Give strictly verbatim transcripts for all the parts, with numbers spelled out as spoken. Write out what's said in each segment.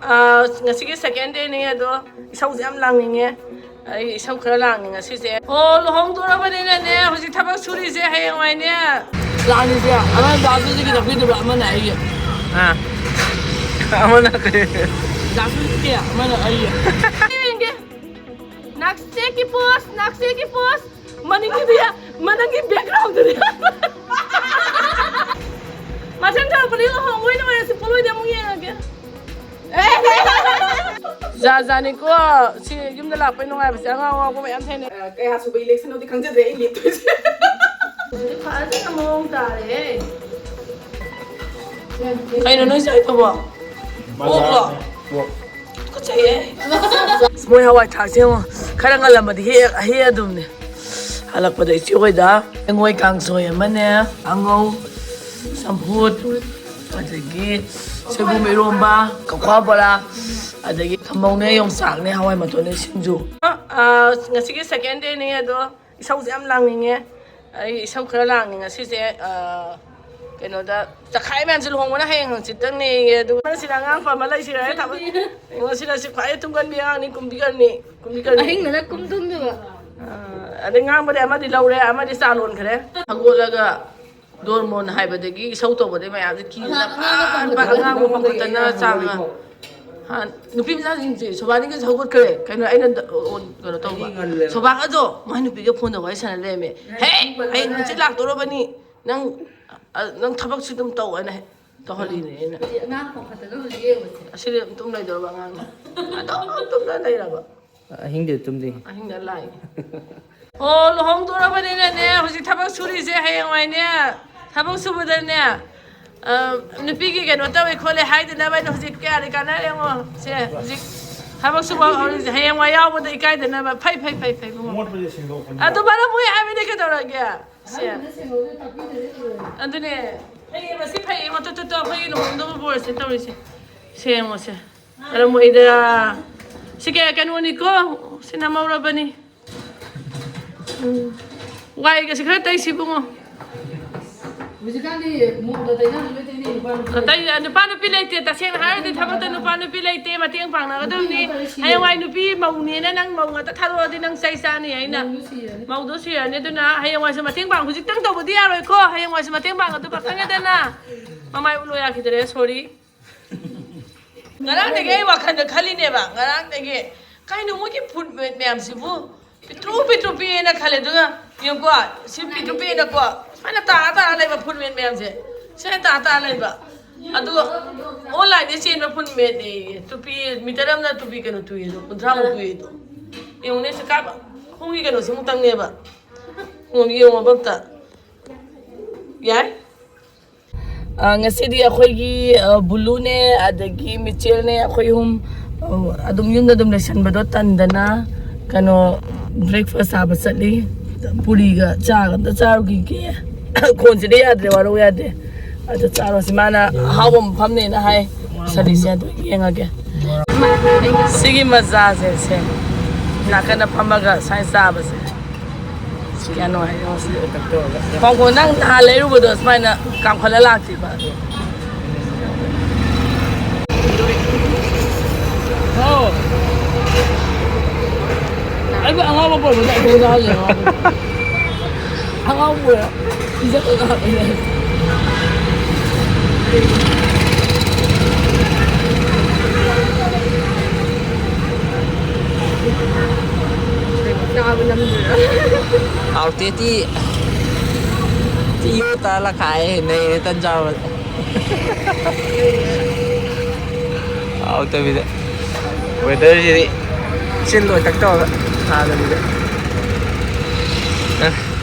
ꯑꯥ, ꯉꯁꯤꯒꯤ second dayꯅꯦ ꯑꯗꯣ, ꯏꯁꯧꯁꯦ ꯌꯥꯝ ꯂꯥꯡꯅꯤꯡꯉꯦ꯫ ꯑꯩ ꯏꯁꯧ ꯈꯔ ꯂꯥꯡꯉꯦ ꯉꯁꯤꯁꯦ꯫ ꯑꯣ, ꯂꯨꯍꯣꯡꯗꯣꯔꯕꯅꯤꯅꯅꯦ, ꯍꯧꯖꯤꯛ ꯊꯕꯛ ꯁꯨꯔꯤꯁꯦ ꯍꯌꯦꯡꯋꯥꯏꯅꯦ꯫ ꯂꯥꯡꯉꯤꯁꯦ ꯑꯃꯅ ꯗꯥ ꯁꯨꯖꯤꯒꯤ ꯇꯥꯛꯄꯤꯗꯣꯏꯕ, ꯑꯃꯅ ꯑꯩꯒꯤ꯫ ꯑꯥ꯫ ꯑꯃꯅ ꯀꯩ? ꯗꯥ ꯁꯨꯖꯤꯒꯤ, ꯑꯃꯅ ꯑꯩꯒꯤ꯫ ꯌꯦꯡꯒꯦ꯫ ꯅꯥꯛꯁꯦꯛꯀꯤ pose, ꯅꯥꯛꯁꯦꯛꯀꯤ pose꯫ ꯃꯅꯤꯡꯒꯤꯗꯤ, ꯃꯅꯤꯡꯒꯤ backgroundꯗꯨꯗꯤ꯫ ꯃꯊꯪ ꯊꯥꯔꯛꯄꯗꯤ ꯂꯨꯍꯣꯡꯕ ꯑꯣꯏꯅ ꯑꯣꯏꯔꯁꯤ, ꯄꯣꯠꯂꯣꯏꯗ ꯑꯃꯨꯛ ꯌꯦꯡꯉꯒꯦ꯫ ꯖꯥ ꯖꯥꯅꯤꯀꯣ, ꯁꯤ ꯌꯨꯝꯗ ꯂꯥꯛꯄꯩ ꯅꯨꯡꯉꯥꯏꯕꯁꯦ, ꯑꯉꯥꯎ ꯑꯉꯥꯎꯕ ꯃꯌꯥꯝ ꯊꯦꯡꯅꯩ꯫ ꯑ, ꯀꯌꯥ ꯁꯨꯕ electionꯅꯣꯗꯤ ꯈꯪꯖꯗ꯭ꯔꯦ ꯑꯩ ꯂꯦꯞꯇꯣꯏꯁꯦ꯫ ꯍꯧꯖꯤꯛ ꯐꯖꯅ ꯃꯑꯣꯡ ꯇꯥꯔꯦꯍꯦ꯫ ꯀꯩꯅꯣ ꯅꯣꯏ ꯆꯥꯏꯗꯨꯕꯣ? ꯑꯣꯛꯂꯣ? ꯑꯣꯛ꯫ ꯇꯨꯀꯠꯆꯩꯍꯦ꯫ ꯃꯣꯏ ꯍꯋꯥꯏ ꯊ꯭ꯔꯥꯛꯁꯦ ꯌꯦꯡꯉꯣ꯫ ꯈꯔ ꯉꯜꯂꯝꯃꯗꯤ ꯍꯦꯛ, ꯍꯦꯛ ꯑꯗꯨꯝꯅꯦ꯫ ꯍꯜꯂꯛꯄꯗ ꯏꯆꯦ ꯍꯣꯏꯗ ꯀꯦꯡꯉꯣꯏ ꯀꯥꯡꯁꯣꯏ ꯑꯃꯅꯦ, ꯀꯥꯡꯉꯧ, ꯆꯝꯐꯨꯠ, ꯑꯗꯒꯤ ꯁꯣꯏꯕꯨꯝ ꯏꯔꯣꯝꯕ, ꯀꯣꯡꯀ꯭ꯋꯥ ꯕꯣꯔꯥ, ꯑꯗꯒꯤ ꯊꯝꯕꯧꯅꯦ, ꯌꯣꯡꯆꯥꯛꯅꯦ, ꯍꯋꯥꯏ ꯃꯇꯣꯟꯅꯦ, ꯁꯤꯡꯖꯨ꯫ ꯑ, ꯉꯁꯤꯒꯤ second dayꯅꯦ ꯑꯗꯣ, ꯏꯁꯧꯁꯦ ꯌꯥꯝ ꯂꯥꯡꯅꯤꯡꯉꯦ꯫ ꯑꯩ ꯏꯁꯧ ꯈꯔ ꯂꯥꯡꯉꯦ ꯉꯁꯤꯁꯦ꯫ ꯑ, ꯀꯩꯅꯣꯗ, ꯆꯈꯥꯏ ꯃꯌꯥꯝꯁꯦ ꯂꯨꯍꯣꯡꯕꯅ ꯍꯌꯦꯡ ꯍꯪꯆꯤꯠꯇꯪꯅꯦꯌꯦ꯫ ꯑꯗꯨꯒ ꯁꯤꯗ ꯑꯉꯥꯡ ꯑꯃ ꯂꯩꯁꯤꯔꯦ ꯊꯕꯛ꯫ ꯑꯩꯉꯣꯟ ꯁꯤꯗ ꯁꯤ ꯈ꯭ꯋꯥꯏꯗꯩ ꯇꯨꯝꯒꯟꯕꯤ ꯑꯉꯥꯡꯅꯤ, ꯀꯨꯝꯕꯤꯒꯜꯅꯤ, ꯀꯨꯝꯕꯤꯒꯜꯅꯤ꯫ ꯑꯍꯤꯡꯗꯅ ꯀꯨꯝ ꯇꯨꯝꯗꯣꯏꯕ꯫ ꯑ, ꯑꯗꯩ ꯉꯥꯡꯕꯗꯤ ꯑꯃꯗꯤ ꯂꯧꯔꯦ, ꯑꯃꯗꯤ ꯆꯥ ꯂꯣꯟꯈ꯭ꯔꯦ꯫ ꯍꯧꯒꯠꯂꯒ ꯗꯣꯔꯃꯣꯟ ꯍꯥꯏꯕꯗꯒꯤ ꯏꯁꯧ ꯇꯧꯕꯗꯒꯤ ꯃꯌꯥꯝꯁꯦ ꯀꯤꯗꯅ ꯐꯠ ꯐꯠ ꯑꯉꯥꯡꯕ ꯄꯥꯡꯈꯠꯇꯅ ꯆꯥꯡꯉ꯫ ꯍꯥ, ꯅꯨꯄꯤ ꯃꯆꯥꯁꯤꯡꯁꯦ ꯁꯣꯕꯥꯅꯤꯒꯁꯨ ꯍꯧꯒꯠꯈ꯭ꯔꯦ꯫ ꯀꯩꯅꯣ ꯑꯩꯅ ꯗ-, ꯑꯣ, ꯀꯩꯅꯣ ꯇꯧꯕ꯫ ꯑꯩꯗꯤ ꯉꯜꯂꯦꯕ꯫ ꯁꯣꯕꯥꯒꯗꯣ ꯃꯥꯏ ꯅꯨꯄꯤꯒ ꯐꯣꯟꯗ ꯋꯥꯔꯤ ꯁꯥꯟꯅ ꯂꯩꯔꯝꯃꯦ꯫ ꯍꯦ, ꯍꯌꯦꯡ ꯍꯪꯆꯤꯠ ꯂꯥꯛꯇꯣꯔꯕꯅꯤ꯫ ꯅꯪ, ꯑ, ꯅꯪ ꯊꯕꯛꯁꯨ ꯑꯗꯨꯝ ꯇꯧ ꯍꯥꯏꯅ ꯍꯦꯛ ꯇꯧꯍꯜꯂꯤꯅꯦ ꯑꯩꯅ꯫ ꯍꯧꯖꯤꯛ ꯑꯉꯥꯡ ꯄꯥꯈꯠꯇꯅ ꯍꯧꯖꯤꯛ ꯌꯦꯡꯉꯨꯁꯦ꯫ ꯑꯁꯤꯗꯤ ꯑꯗꯨꯝ ꯇꯨꯝ ꯂꯩꯗꯧꯔꯕ ꯑꯉꯥꯡꯅ꯫ ꯑꯗꯨꯝ ꯇꯨꯝꯅ ꯂꯩꯔꯕ꯫ ꯑꯍꯤꯡꯗꯤ ꯇꯨꯝꯗꯦ꯫ ꯑꯍꯤꯡꯗ ꯂꯥꯛꯏ꯫ ꯑꯣ, ꯂꯨꯍꯣꯡꯗꯣꯔꯕꯅꯤꯅꯅꯦ, ꯍꯧꯖꯤꯛ ꯊꯕꯛ ꯁꯨꯔꯤꯁꯦ ꯍꯌꯦꯡꯋꯥꯏꯅꯦ, ꯊꯕꯛ ꯁꯨꯕꯗꯅꯦ, ꯑ, ꯅꯨꯄꯤꯒꯤ ꯀꯩꯅꯣ ꯇꯧꯋꯦ ꯈꯣꯠꯂꯦ ꯍꯥꯏꯗꯅꯕ ꯑꯩꯅ ꯍꯧꯖꯤꯛ ꯀꯌꯥꯗꯤ ꯀꯥꯟꯅꯔꯦ ꯌꯦꯡꯉꯣ꯫ ꯁꯦ, ꯍꯧꯖꯤꯛ ꯊꯕꯛ ꯁꯨꯕ ꯍꯧꯔꯤꯁꯦ ꯍꯌꯦꯡꯋꯥꯏ ꯌꯥꯎꯕꯗ ꯏꯀꯥꯏꯗꯅꯕ꯫ ꯐꯩ, ꯐꯩ, ꯐꯩ, ꯐꯩ, ꯏꯕꯨꯡꯉꯣ꯫ ꯃꯣꯠꯄꯁꯦ ꯁꯦꯡꯗꯣꯛꯄꯅꯤ꯫ ꯑꯗꯨ ꯃꯔꯝ ꯃꯣꯛꯏ ꯍꯥꯏꯕꯅꯤ ꯀꯩꯗꯧꯔꯒꯦ? ꯁꯦ꯫ ꯑꯗꯨꯅꯦ꯫ ꯐꯩꯌꯦ, ꯃꯁꯤ ꯐꯩꯌꯦ꯫ ꯃꯇꯨ, ꯇꯨ, ꯇꯨ, ꯑꯩꯈꯣꯏꯒꯤ ꯂꯨꯍꯣꯡꯗꯧꯕ ꯕꯣꯔꯁꯦ ꯇꯧꯔꯤꯁꯦ꯫ ꯁꯦ ꯌꯦꯡꯉꯣꯁꯦ꯫ ꯃꯔꯝ ꯃꯣꯛꯏꯗ꯫ ꯁꯤ ꯀꯌꯥ ꯀꯩꯅꯣꯅꯤꯀꯣ? ꯁꯤ ꯅꯝꯍꯧꯔꯕꯅꯤ꯫ ꯎꯝ꯫ ꯋꯥꯏꯒꯁꯦ ꯈꯔ ꯇꯩꯁꯤ ꯏꯕꯨꯡꯉꯣ꯫ ꯍꯧꯖꯤꯛꯀꯥꯟꯗꯤ ꯃꯨꯛꯅ ꯇꯩꯅꯕꯁꯨ ꯂꯣꯏ ꯇꯩꯅꯩ, ꯅꯨꯄꯥ ꯅꯨꯄꯤ ꯂꯩꯇꯦ꯫ ꯑꯇꯩ ꯅꯨꯄꯥ ꯅꯨꯄꯤ ꯂꯩꯇꯦ꯫ ꯇꯁꯦꯡꯅ ꯍꯥꯏꯔꯗꯤ ꯊꯕꯛꯇ ꯅꯨꯄꯥ ꯅꯨꯄꯤ ꯂꯩꯇꯦ꯫ ꯃꯇꯦꯡ ꯄꯥꯡꯅꯒꯗꯕꯅꯤ꯫ ꯅꯨꯄꯤ ꯂꯩꯇꯦ꯫ ꯍꯌꯦꯡꯋꯥꯏ ꯅꯨꯄꯤ ꯃꯧꯅꯦꯅ ꯅꯪ ꯃꯧ ꯉꯥꯛꯇ ꯊꯥꯗꯣꯛꯑꯗꯤ ꯅꯪ ꯆꯩ ꯆꯥꯅꯤ ꯑꯩꯅ꯫ ꯃꯧꯗꯣ ꯁꯤꯔꯅꯤ꯫ ꯃꯧꯗꯣ ꯁꯤꯔꯅꯤ꯫ ꯑꯗꯨꯅ ꯍꯌꯦꯡꯋꯥꯏꯁꯨ ꯃꯇꯦꯡ ꯄꯥꯡ-, ꯍꯧꯖꯤꯛꯇꯪ ꯇꯧꯕꯗꯤ ꯌꯥꯔꯣꯏꯀꯣ꯫ ꯍꯌꯦꯡꯋꯥꯏꯁꯨ ꯃꯇꯦꯡ ꯄꯥꯡꯒꯗꯕ ꯈꯪꯉꯦꯗꯅ꯫ ꯃꯃꯥꯏ ꯎꯠꯂꯣ ꯌꯥꯈꯤꯗꯔꯦ꯫ Sorry꯫ ꯉꯔꯥꯡꯗꯒꯤ ꯑꯩ ꯋꯥꯈꯜꯗ ꯈꯜꯂꯤꯅꯦꯕ꯫ ꯉꯔꯥꯡꯗꯒꯤ ꯀꯩꯅꯣ ꯃꯣꯏꯒꯤ ꯐꯨꯗ ꯃꯌꯥꯝꯁꯤꯕꯨ ꯄꯤꯛꯇ꯭ꯔꯨ ꯄꯤꯛꯇ꯭ꯔꯨ ꯄꯤꯛꯑꯦꯅ ꯈꯜꯂꯦ꯫ ꯑꯗꯨꯒ ꯌꯦꯡꯉꯨꯀꯣ, ꯁꯤ ꯄꯤꯛꯇ꯭ꯔꯨ ꯄꯤꯛꯑꯦꯅꯀꯣ, ꯁꯨꯃꯥꯏꯅ ꯇꯥꯔ ꯇꯥꯔ ꯂꯩꯕ ꯐꯨꯗ ꯃꯌꯥꯝꯁꯦ꯫ ꯁꯨꯃꯥꯏꯅ ꯇꯥꯔ ꯇꯥꯔ ꯂꯩꯕ꯫ ꯑꯗꯨꯒ ꯑꯣꯟꯂꯥꯏꯟꯗ ꯆꯦꯟꯕ ꯐꯨꯗ ꯃꯦꯠꯅꯦꯌꯦ꯫ ꯇꯨꯄꯤ ꯃꯤꯇꯔ ꯑꯃꯅ ꯇꯨꯄꯤ ꯀꯩꯅꯣ ꯇꯨꯏꯌꯦ, ꯑꯗꯣ ꯀꯨꯟꯊ꯭ꯔꯥꯃꯨꯛ ꯇꯨꯏꯌꯦ ꯑꯗꯣ꯫ ꯌꯦꯡꯉꯨꯅꯦ, ꯁꯤ ꯀꯥꯕ ꯈꯣꯡꯒꯤ ꯀꯩꯅꯣꯁꯤꯃꯨꯛꯇꯪꯅꯦꯕ꯫ ꯌꯦꯡꯉꯣꯕ ꯑꯝꯇ꯫ ꯌꯥꯏ꯫ ꯑ, ꯉꯁꯤꯗꯤ ꯑꯩꯈꯣꯏꯒꯤ, ꯑ, ꯕꯨꯂꯨꯅꯦ, ꯑꯗꯒꯤ ꯃꯤꯆꯦꯜꯅꯦ, ꯑꯩꯈꯣꯏ ꯑꯍꯨꯝ, ꯑ, ꯑꯗꯨꯝ ꯌꯨꯝꯗ ꯑꯗꯨꯝ ꯂꯩꯁꯟꯕꯗꯣ ꯇꯟꯗꯅ, ꯀꯩꯅꯣ, breakfast ꯆꯥꯕ ꯆꯠꯂꯤ꯫ ꯄꯨꯔꯤꯒ ꯆꯥꯒ ꯑꯝꯇ ꯆꯥꯔꯨꯈꯤꯒꯦ꯫ ꯈꯣꯟꯁꯤꯗꯤ ꯌꯥꯗ꯭ꯔꯦ, ꯋꯥꯔꯧ ꯌꯥꯗꯦ꯫ ꯑꯗ ꯆꯥꯔꯨꯁꯤ꯫ ꯃꯥꯅ ꯑꯍꯥꯎꯕ ꯃꯐꯝꯅꯦꯅ ꯍꯥꯏ꯫ ꯆꯠꯂꯤꯁꯦ ꯑꯗꯨ ꯌꯦꯡꯉꯒꯦ꯫ ꯁꯤꯒꯤ ꯃꯖꯥꯁꯦ, ꯁꯦ꯫ ꯅꯥꯀꯟꯗ ꯐꯝꯃꯒ ꯁꯨꯃꯥꯏꯅ ꯆꯥꯕꯁꯦ꯫ ꯀꯌꯥ ꯅꯨꯡꯉꯥꯏ ꯌꯦꯡꯉꯣ ꯁꯤꯗ꯫ ꯍꯣꯡ ꯍꯣꯡ ꯅꯪ ꯅꯍꯥꯟ ꯂꯩꯔꯨꯕꯗꯣ ꯁꯨꯃꯥꯏꯅ ꯀꯥꯝꯈꯠꯂ ꯂꯥꯛꯇ꯭ꯔꯤꯕ꯫ ꯑꯣ꯫ ꯑꯩꯕꯨ ꯑꯉꯥꯎꯕ ꯄꯣꯔꯛꯄꯗ ꯑꯩ ꯈꯣꯡꯗ ꯍꯜꯂꯦ, ꯑꯉꯥꯎꯕ꯫ ꯑꯉꯥꯎꯕ ꯄꯣꯔꯛ-, ꯏꯖꯠ ꯑꯣꯏꯅ ꯍꯜꯂꯦ꯫ ꯆꯥꯕ ꯅꯝꯗꯣꯏꯔꯥ? ꯍꯥꯎꯇꯦ ꯇꯤ꯫ ꯇꯤ ꯌꯣꯠ ꯇꯥ ꯂꯈꯥꯏ ꯅꯩꯔꯦ ꯇꯟ ꯆꯥꯕꯗ꯫ ꯍꯥꯎꯇꯕꯤꯗ꯫ Weatherꯁꯤꯗꯤ ꯆꯤꯜ ꯑꯣꯏ ꯇꯛ ꯇꯧꯔꯒ ꯊꯥꯗꯕꯤꯗ꯫ ꯑ,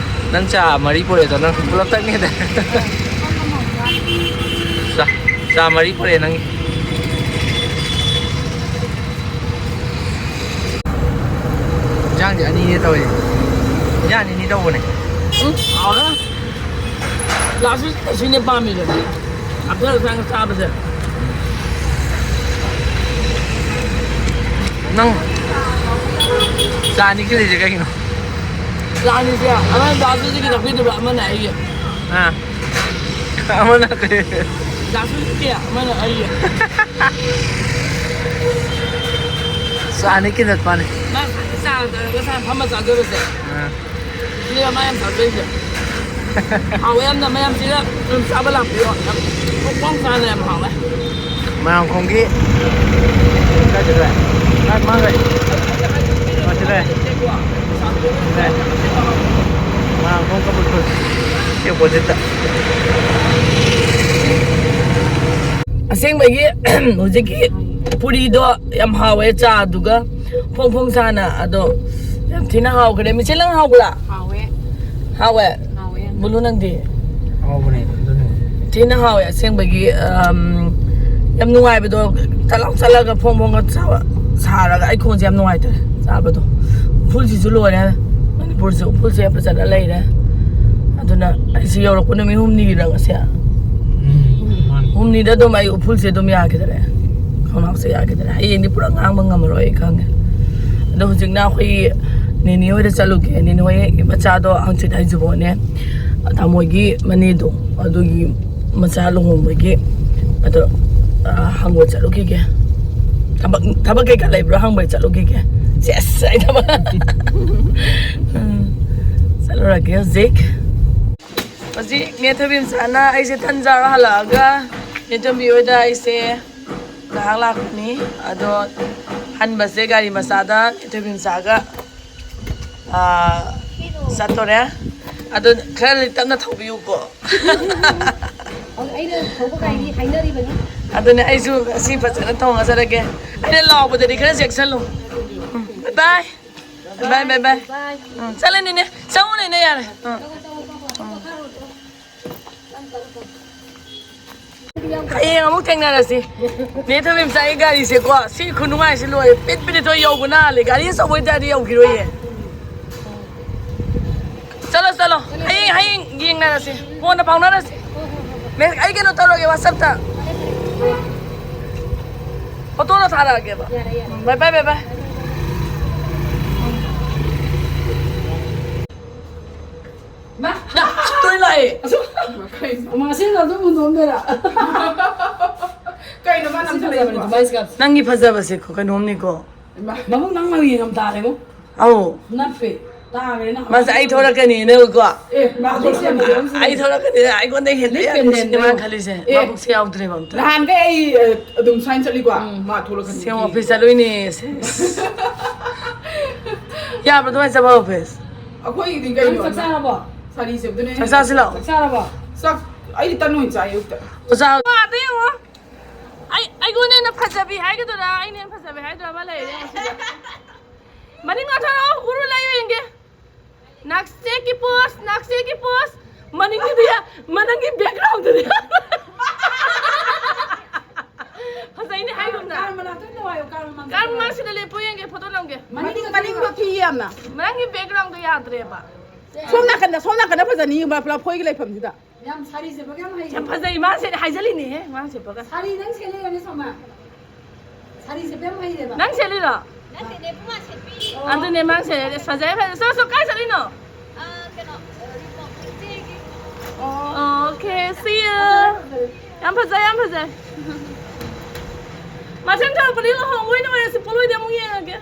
ꯅꯪ ꯆꯥ ꯃꯔꯤ ꯄꯨꯔꯛꯑꯦꯗꯣ, ꯅꯪ ꯄꯨꯂꯞ ꯊꯛꯅꯤꯗ꯫ ꯆꯥ, ꯆꯥ ꯃꯔꯤ ꯄꯨꯔꯛꯑꯦ ꯅꯪꯒꯤ꯫ ꯏꯟꯖꯥꯡꯗꯤ ꯑꯅꯤꯅꯦ ꯇꯧꯔꯤꯁꯦ꯫ ꯏꯟꯖꯥꯡ ꯑꯅꯤꯅꯤ ꯇꯧꯕꯅꯦ꯫ ꯎꯝ, ꯍꯥꯎꯔꯦ꯫ ꯂꯥꯁ ꯑꯁꯤꯅꯦ ꯄꯥꯝꯃꯤꯁꯦ꯫ ꯑꯞꯁꯔꯥ ꯁꯨꯃꯥꯏꯅ ꯆꯥꯕꯁꯦ꯫ ꯅꯪ ꯆꯥ ꯑꯅꯤ ꯈꯤꯜꯂꯤꯁꯦ ꯀꯩꯒꯤꯅꯣ? ꯆꯥ ꯑꯅꯤꯁꯦ, ꯑꯃꯅ ꯗꯥ ꯖꯣꯁꯤꯒꯤ ꯂꯧꯕꯤꯗꯨꯕ, ꯑꯃꯅ ꯑꯩꯒꯤ꯫ ꯑꯥ꯫ ꯑꯃꯅ ꯀꯩ? ꯆꯥꯁꯨ ꯅꯠꯇꯦ, ꯑꯃꯅ ꯑꯩ꯫ ꯆꯥꯅꯤ ꯀꯤꯅꯠ ꯄꯥꯅꯤ꯫ ꯃꯥ ꯆꯥ ꯆꯥꯔꯒ ꯁꯥ ꯐꯝꯃ ꯆꯥꯖꯕꯁꯦ꯫ ꯑꯥ꯫ ꯁꯤꯗ ꯃꯥ ꯌꯥꯝ ꯆꯥꯖꯩꯁꯦ꯫ ꯍꯥꯎꯋꯦ ꯌꯥꯝꯅ, ꯃꯌꯥꯝꯁꯤꯗ ꯑꯗꯨꯝ ꯆꯥꯕ ꯂꯥꯛꯄꯤꯌꯣ꯫ ꯌꯥꯝ ꯃꯈꯣꯡ ꯆꯥꯅ ꯌꯥꯝ ꯍꯥꯎꯋꯦ꯫ ꯃꯣꯏꯔꯥꯡꯈꯣꯝꯒꯤ ꯀꯥꯏ ꯆꯠꯈ꯭ꯔꯦ? ꯀꯥꯏ ꯃꯥꯡꯈ꯭ꯔꯦ? ꯑꯣ, ꯁꯤꯗ ꯂꯩ꯫ ꯁꯤꯗ ꯂꯩ꯫ ꯃꯣꯏꯔꯥꯡꯈꯣꯝ ꯀꯕꯨꯏ ꯈꯨꯜ꯫ ꯁꯤ oppositeꯇ꯫ ꯑꯁꯦꯡꯕꯒꯤ ꯍꯧꯖꯤꯛꯀꯤ ꯄꯨꯔꯤꯗꯣ ꯌꯥꯝ ꯍꯥꯎꯋꯦ, ꯆꯥꯗꯨꯒ ꯐꯣꯡ ꯐꯣꯡ ꯁꯥꯅ꯫ ꯑꯗꯣ ꯌꯥꯝ ꯊꯤꯅ ꯍꯥꯎꯈ꯭ꯔꯦ꯫ ꯃꯤꯆꯦ, ꯅꯪ ꯍꯥꯎꯕ꯭ꯔꯥ? ꯍꯥꯎꯋꯦ꯫ ꯍꯥꯎꯋꯦ? ꯍꯥꯎꯋꯦ ꯌꯥꯝꯅ꯫ ꯕꯨꯂꯨ, ꯅꯪꯗꯤ? ꯍꯥꯎꯕꯅꯦ ꯑꯗꯨꯅꯦ꯫ ꯊꯤꯅ ꯍꯥꯎꯋꯦ ꯑꯁꯦꯡꯕꯒꯤ꯫ ꯑꯝ, ꯌꯥꯝ ꯅꯨꯡꯉꯥꯏꯕꯗꯣ꯫ ꯆꯠꯂꯥꯎ ꯆꯠꯂꯒ ꯐꯣꯡ ꯐꯣꯡꯒ ꯆꯥꯕ ꯁꯥꯔꯒ ꯑꯩ ꯈꯣꯟꯁꯦ ꯌꯥꯝ ꯅꯨꯡꯉꯥꯏꯇ꯭ꯔꯦ ꯆꯥꯕꯗꯣ꯫ ꯎꯐꯨꯜꯁꯤꯁꯨ ꯂꯣꯏꯔꯦ꯫ ꯃꯅꯤꯄꯨꯔꯁꯦ ꯎꯐꯨꯜꯁꯦ ꯌꯥꯝ ꯐꯖꯅ ꯂꯩꯔꯦ꯫ ꯑꯗꯨꯅ ꯑꯩꯁꯤ ꯌꯧꯔꯛꯄ ꯅꯨꯃꯤꯠ ꯍꯨꯝꯅꯤꯒꯤꯔ ꯉꯁꯤ? ꯎꯝ, ꯃꯥꯅꯤ꯫ ꯍꯨꯝꯅꯤꯗ ꯑꯗꯨꯝ ꯑꯩ ꯎꯐꯨꯜꯁꯦ ꯑꯗꯨꯝ ꯌꯥꯈꯤꯗꯔꯦ, ꯈꯣꯡꯅꯥꯎꯁꯦ ꯌꯥꯈꯤꯗꯔꯦ꯫ ꯍꯌꯦꯡꯗꯤ ꯄꯨꯔꯥ ꯉꯥꯡꯕ ꯉꯝꯃꯔꯣꯏ, ꯑꯩ ꯈꯪꯉꯦ꯫ ꯑꯗꯣ ꯍꯧꯖꯤꯛꯅ ꯑꯩꯈꯣꯏꯒꯤ ꯅꯦꯅꯦ ꯍꯣꯏꯗ ꯆꯠꯂꯨꯒꯦ꯫ ꯅꯦꯅꯦ ꯍꯣꯏ ꯃꯆꯥꯗꯣ ꯍꯪꯆꯤꯠ ꯍꯩꯖꯤꯡꯄꯣꯠꯅꯦ, ꯇꯥꯃꯣꯒꯤ ꯃꯅꯦꯗꯣ, ꯑꯗꯨꯒꯤ ꯃꯆꯥ ꯂꯨꯍꯣꯡꯕꯒꯤ꯫ ꯑꯗꯣ, ꯑ, ꯍꯪꯕ ꯆꯠꯂꯨꯈꯤꯒꯦ꯫ ꯊꯕꯛ, ꯊꯕꯛ ꯀꯩꯀꯥ ꯂꯩꯕ꯭ꯔꯣ ꯍꯪꯕ ꯆꯠꯂꯨꯈꯤꯒꯦ꯫ ꯁꯦꯁ, ꯑꯩ ꯊꯕꯛ꯫ ꯎꯝ, ꯆꯠꯂꯨꯔꯒꯦ ꯍꯧꯖꯤꯛ꯫ ꯍꯧꯖꯤꯛ ꯅꯦ ꯊꯣꯏꯕꯤ ꯃꯆꯥꯅ ꯑꯩꯁꯦ ꯇꯟ ꯆꯥꯔ ꯍꯜꯂꯛꯑꯒ ꯅꯦ ꯊꯣꯏꯕꯤ ꯍꯣꯏꯗ ꯑꯩꯁꯦ ꯉꯥꯏꯍꯥꯛ ꯂꯥꯛꯄꯅꯤ꯫ ꯑꯗꯣ ꯍꯟꯕꯁꯦ ꯒꯥꯔꯤ ꯃꯆꯥꯗ ꯅꯦ ꯊꯣꯏꯕꯤ ꯃꯆꯥꯒ, ꯑꯥ, ꯆꯠꯇꯣꯔꯦ꯫ ꯑꯗꯣ ꯈꯔꯗꯤ ꯇꯞꯅ ꯊꯧꯕꯤꯌꯨꯀꯣ꯫ ꯑꯩꯅ ꯊꯧꯕ ꯒꯥꯔꯤ ꯍꯥꯏꯅꯔꯤꯕꯅꯤ꯫ ꯑꯗꯨꯅꯦ ꯑꯩꯁꯨ ꯉꯁꯤ ꯐꯖꯅ ꯊꯧꯅ ꯆꯠꯂꯒꯦ꯫ ꯑꯩꯅ ꯂꯥꯎꯕꯗꯗꯤ ꯈꯔ ꯆꯦꯛꯁꯜꯂꯨ꯫ ꯎꯝ, bye bye꯫ Bye bye bye bye꯫ ꯎꯝ, ꯆꯠꯂꯦ ꯅꯦꯅꯦ꯫ ꯆꯪꯉꯨ ꯅꯦꯅꯦ, ꯌꯥꯔꯦ꯫ ꯎꯝ꯫ ꯍꯌꯦꯡ ꯑꯃꯨꯛ ꯊꯦꯡꯅꯔꯁꯤ꯫ ꯅꯦ ꯊꯣꯏꯕꯤꯝꯆꯥꯒꯤ ꯒꯥꯔꯤꯁꯦꯀꯣ, ꯁꯤ ꯈꯨꯅꯨꯡꯉꯥꯏꯁꯤ ꯂꯣꯏꯔꯦ꯫ ꯄꯤꯠ ꯄꯤꯠ ꯊꯣꯏ ꯌꯧꯕ ꯅꯥꯜꯂꯦ꯫ ꯒꯥꯔꯤ ꯑꯆꯧꯕ ꯑꯣꯏꯇꯥꯔꯗꯤ ꯌꯧꯈꯤꯔꯣꯏꯌꯦ꯫ ꯆꯠꯂꯣ, ꯆꯠꯂꯣ꯫ ꯍꯌꯦꯡ, ꯍꯌꯦꯡ ꯌꯦꯡꯅꯔꯁꯤ꯫ ꯀꯣꯟꯅ ꯐꯥꯎꯅꯔꯁꯤ꯫ ꯃꯦ-, ꯑꯩ ꯀꯩꯅꯣ ꯇꯧꯔꯒꯦ, WhatsAppꯇ꯫ ꯐꯣꯇꯣꯗꯣ ꯊꯥꯔꯛꯑꯒꯦꯕ꯫ ꯌꯥꯔꯦ, ꯌꯥꯔꯦ꯫ ꯎꯝ, bye bye, bye bye꯫ ꯃꯥ꯫ ꯇꯣꯏ ꯃꯁꯤꯅ ꯑꯗꯨꯝ ꯍꯨꯟꯗꯣꯛꯑꯝꯗꯣꯏꯔꯥ? ꯀꯩꯅꯣ ꯃꯥ ꯅꯝꯊꯔꯛꯏꯁꯤꯕꯣ? ꯅꯪꯒꯤ ꯐꯖꯕꯁꯦ ꯀꯣ ꯀꯩꯅꯣꯝꯅꯤꯀꯣ꯫ ꯃꯃꯨꯛ ꯅꯪ ꯃꯃꯤ ꯌꯦꯡꯉꯝ ꯇꯥꯔꯦꯉꯣ꯫ ꯑꯧ꯫ ꯅꯞꯄꯦ꯫ ꯇꯥꯈ꯭ꯔꯦ ꯅꯪ꯫ ꯃꯥꯁꯦ ꯑꯩ ꯊꯣꯛꯂꯛꯀꯅꯤꯅꯀꯣ꯫ ꯑꯦ, ꯃꯥ ꯊꯣꯛꯂꯛꯀꯅꯤ꯫ ꯑꯩ ꯊꯣꯛꯂꯛꯀꯅꯤ, ꯑꯩꯉꯣꯟꯗ ꯍꯦꯟꯕ ꯌꯥꯗꯦ ꯁꯤꯅꯦ ꯃꯥꯅ ꯈꯜꯂꯤꯁꯦ꯫ ꯑꯦ꯫ ꯃꯥꯕꯨꯛꯁꯦ ꯌꯥꯎꯗ꯭ꯔꯦꯕ ꯑꯝꯇ꯫ ꯅꯍꯥꯟꯈꯩ ꯑꯩ, ꯑ, ꯑꯗꯨꯝ ꯁꯨꯃꯥꯏꯅ ꯆꯠꯂꯤꯀꯣ꯫ ꯎꯝ꯫ ꯃꯥ ꯊꯣꯛꯂꯛꯀꯅꯤ꯫ ꯁꯦꯝ ꯑꯣꯐꯤꯁ ꯆꯠꯂꯨꯏꯅꯦ꯫ ꯌꯥꯕ꯭ꯔꯣ ꯑꯗꯨꯃꯥꯏꯅ ꯆꯠꯄ ꯑꯣꯐꯤꯁ? ꯑꯩꯈꯣꯏꯒꯤꯗꯤ ꯀꯩꯅꯣ? ꯅꯪ ꯆꯥꯛ ꯆꯥꯔꯕꯣ? ꯁꯥꯔꯤ ꯁꯦꯠꯄꯗꯨꯅꯦ꯫ ꯆꯥꯛ ꯆꯥꯁꯤ ꯂꯥꯛꯑꯣ꯫ ꯆꯥꯛ ꯆꯥꯔꯕꯣ? ꯆꯥꯛ, ꯑꯩꯗꯤ ꯇꯟ ꯑꯣꯏꯅ ꯆꯥꯏ ꯑꯌꯨꯛꯇ꯫ ꯑꯣꯖꯥ꯫ ꯑꯗ ꯌꯦꯡꯉꯣ꯫ ꯑꯩ, ꯑꯩꯉꯣꯟꯗ ꯍꯦꯟꯅ ꯐꯖꯕꯤ ꯍꯥꯏꯒꯗꯣꯏꯔꯥ, ꯑꯩꯅ ꯍꯦꯟꯅ ꯐꯖꯕꯤ ꯍꯥꯏꯗꯣꯏꯔꯥ ꯑꯃ ꯂꯩꯔꯦ ꯌꯦꯡꯉꯣ ꯁꯤꯗ꯫ ꯃꯅꯤꯡ ꯉꯥꯊꯔꯛꯑꯣ, ꯎꯔꯨ ꯂꯩꯌꯨ ꯌꯦꯡꯒꯦ꯫ ꯅꯥꯛꯆꯦꯛꯀꯤ ꯄꯣꯁ, ꯅꯥꯛꯆꯦꯛꯀꯤ ꯄꯣꯁ꯫ ꯃꯅꯤꯡꯒꯤꯗꯤ ꯌꯥ-, ꯃꯅꯤꯡꯒꯤ ꯕꯦꯛꯒ꯭ꯔꯥꯎꯟꯗꯨꯗꯤ꯫ ꯐꯖꯩꯅꯦ ꯍꯥꯏꯒꯨꯝꯅ꯫ ꯀꯥꯔ ꯃꯅꯥꯛꯇ ꯑꯣꯏꯅ ꯋꯥꯏꯌꯣ, ꯀꯥꯔ ꯃꯃꯥꯡꯗ꯫ ꯀꯥꯔ ꯃꯃꯥꯡꯁꯤꯗ ꯂꯦꯞꯄꯨ ꯌꯦꯡꯒꯦ, ꯐꯣꯇꯣ ꯅꯝꯒꯦ꯫ ꯃꯅꯤꯡ, ꯃꯅꯤꯡꯗꯣ ꯊꯤ ꯌꯥꯝꯅ꯫ ꯅꯪꯒꯤ ꯕꯦꯛꯒ꯭ꯔꯥꯎꯟꯗꯣ ꯌꯥꯗ꯭ꯔꯦꯕ꯫ ꯁꯣꯝ ꯅꯥꯀꯟꯗ, ꯁꯣꯝ ꯅꯥꯀꯟꯗ ꯐꯖꯅꯤ, ꯂꯐꯣꯏꯒꯤ ꯂꯩꯐꯝꯁꯤꯗ꯫ ꯌꯥꯝ ꯁꯥꯔꯤ ꯁꯦꯠꯄꯒ ꯌꯥꯝ ꯍꯩ꯫ ꯌꯥꯝ ꯐꯖꯩ, ꯃꯥ ꯁꯦꯠꯂꯦ ꯍꯥꯏꯖꯜꯂꯤꯅꯦꯍꯦ, ꯃꯥ ꯁꯦꯠꯄꯒ꯫ ꯁꯥꯔꯤ ꯅꯪ ꯁꯦꯠꯂꯤꯔꯅꯦ ꯁꯣꯃꯥ? ꯁꯥꯔꯤ ꯁꯦꯠꯄ ꯌꯥꯝ ꯍꯩꯔꯦꯕ꯫ ꯅꯪ ꯁꯦꯠꯂꯤꯔꯣ? ꯅꯠꯇꯦꯅꯦ, ꯄꯨꯃꯥ ꯁꯦꯠꯄꯤ꯫ ꯑꯣ꯫ ꯑꯗꯨꯅꯦ, ꯃꯥ ꯁꯦꯠꯂꯦ꯫ ꯑꯁ, ꯐꯖꯩ, ꯐꯖꯩ꯫ ꯆꯣ, ꯆꯣ, ꯀꯥꯏ ꯆꯠꯂꯤꯅꯣ? ꯑ, ꯀꯩꯅꯣ, ꯏꯆꯦꯒꯤ꯫ ꯑꯣ꯫ Okay, see you. ꯌꯥꯝ ꯐꯖꯩ, ꯌꯥꯝ ꯐꯖꯩ꯫ ꯃꯊꯪ ꯊꯣꯛꯂꯛꯄꯗꯤ ꯂꯨꯍꯣꯡꯕ ꯑꯣꯏꯅ ꯑꯣꯏꯔꯁꯤ, ꯄꯣꯠꯂꯣꯏꯗꯤ ꯑꯃꯨꯛ ꯌꯦꯡꯉꯒꯦ꯫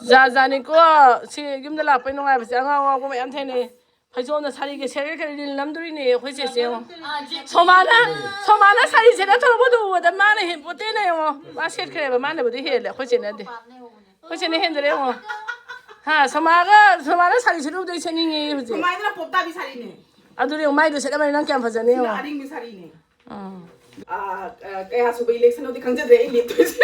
ꯖꯥ ꯖꯥꯅꯤꯀꯣ꯫ ꯁꯤ ꯌꯨꯝꯗ ꯂꯥꯛꯄꯩ ꯅꯨꯡꯉꯥꯏꯕꯁꯦ ꯑꯉꯥꯎ ꯑꯉꯥꯎꯕ ꯃꯌꯥꯝ ꯊꯦꯡꯅꯩ꯫ ꯐꯩꯖꯣꯝꯗ ꯁꯥꯔꯤꯒ ꯁꯦꯠꯂꯒ ꯀꯔꯤ ꯔꯤꯜ ꯅꯝꯗꯣꯔꯤꯅꯦ ꯑꯩꯈꯣꯏ ꯆꯦꯁꯦ ꯌꯦꯡꯉꯣ꯫ ꯁꯣꯃꯥꯅ, ꯁꯣꯃꯥꯅ ꯁꯥꯔꯤ ꯁꯦꯠꯂ ꯊꯣꯛꯂꯛꯄꯗꯨ ꯎꯕꯗ ꯃꯥꯅ ꯍꯦꯟ ꯄꯣꯠꯇꯦꯅ ꯌꯦꯡꯉꯣ꯫ ꯃꯥ ꯁꯦꯠꯈ꯭ꯔꯦꯕ, ꯃꯥꯅꯕꯨꯗꯤ ꯍꯦꯜꯂꯦ, ꯑꯩꯈꯣꯏ ꯆꯦꯅꯗꯤ꯫ ꯑꯩꯈꯣꯏ ꯆꯦꯅ ꯍꯦꯟꯗꯔꯦ ꯌꯦꯡꯉꯣ꯫ ꯍꯥ, ꯁꯣꯃꯥꯒ, ꯁꯣꯃꯥꯅ ꯁꯥꯔꯤ ꯁꯦꯠꯂꯨꯕꯗꯩ ꯁꯦꯠꯅꯤꯡꯉꯦ ꯍꯧꯖꯤꯛ꯫ ꯁꯣꯃꯥꯏꯗꯨꯅ ꯄꯣꯞ ꯇꯥꯕꯤ ꯁꯥꯔꯤꯅꯦ꯫ ꯑꯗꯨꯅꯦ ꯃꯥꯏꯗꯣ ꯁꯦꯠꯂꯝꯃꯅꯤ ꯅꯪ ꯀꯌꯥꯝ ꯐꯖꯅꯤ ꯌꯦꯡꯉꯣ꯫ ꯑꯔꯤꯡꯕꯤ ꯁꯥꯔꯤꯅꯦ꯫ ꯑꯥ꯫ ꯑꯥ, ꯑꯥ, ꯀꯌꯥ ꯁꯨꯕ election ꯅꯣꯗꯤ ꯈꯪꯖꯗ꯭ꯔꯦ ꯑꯩ ꯂꯦꯞꯇꯣꯏꯁꯦ꯫